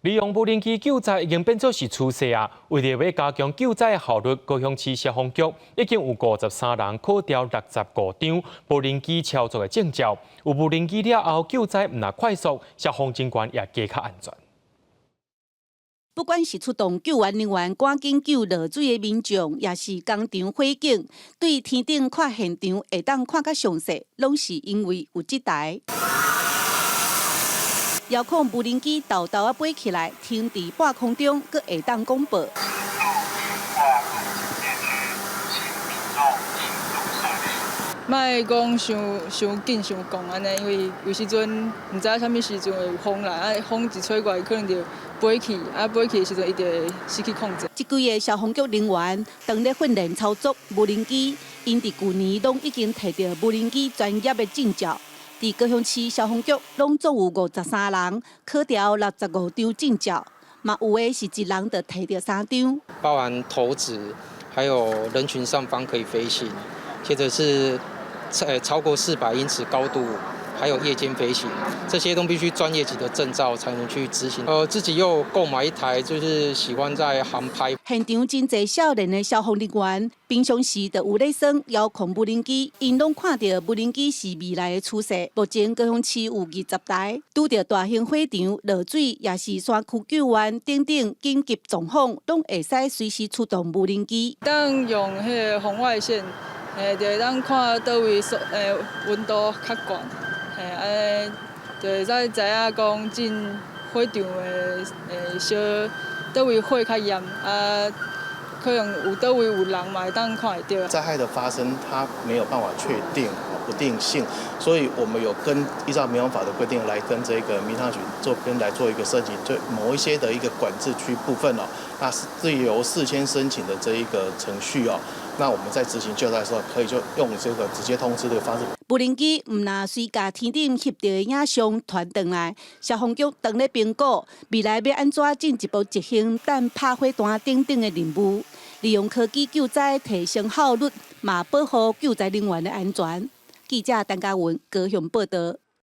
利用無人機救災已經變做是趨勢啊！為著欲加強救災效率，高雄市消防局已經有53人考著65張無人機操作的證照。有無人機了後，救災毋但快速，消防人員也加較安全。不管是出動救援人員趕緊救落水的民眾，抑是工廠火警，對天頂看現場會當看較詳細，攏是因為有這台。遙控無人機沓沓仔飛起來，停佇半空中，閣會當廣播。新路莫講傷傷緊傷摃按呢，因為有時陣毋知影啥物時陣會有風來，啊風一吹過來，可能就飛去，啊飛去的時陣，伊就會失去控制。這幾个消防局人員當咧訓練操作無人機，𪜶佇舊年攏已經提著無人機專業的證照。佇高雄市消防局，攏總有53人考著65張證照，嘛有的是一人就提著三張。包含投擲，還有人群上方可以飛行，接著是超過400英尺高度，還有夜間飛行，這些都必須專業級的證照才能去執行。自己又購買一台，就是喜歡在航拍。現場真濟少年的消防人員，平常時就有咧耍遙控無人機，𪜶攏看著無人機是未來的趨勢。目前高雄市有20台，拄著大型火場、落水，抑是山區救援等等緊急狀況，攏會使隨時出動無人機。當用彼個紅外線，就會當看佗位所溫度較懸，嘿，按呢就會使知影講進火場的燒佗位火較炎，啊，可能有佗位有人嘛會當看會著。災害的發生，它沒有辦法確定，不定性，所以我們有跟依照民航法的規定來跟這個民航局這邊來做一個申請，對某一些的一個管制區部分哦，那是由事先申請的這一個程序哦，那我們在執行救災的時候，可以就用這個直接通知這個方式。無人機毋但隨共天頂翕著的影像傳轉來，消防局當咧評估未來欲按怎進一步執行彈拍火彈等等的任務，利用科技救災提升效率，嘛保護救災人員的安全。記者陳嘉文高雄報導。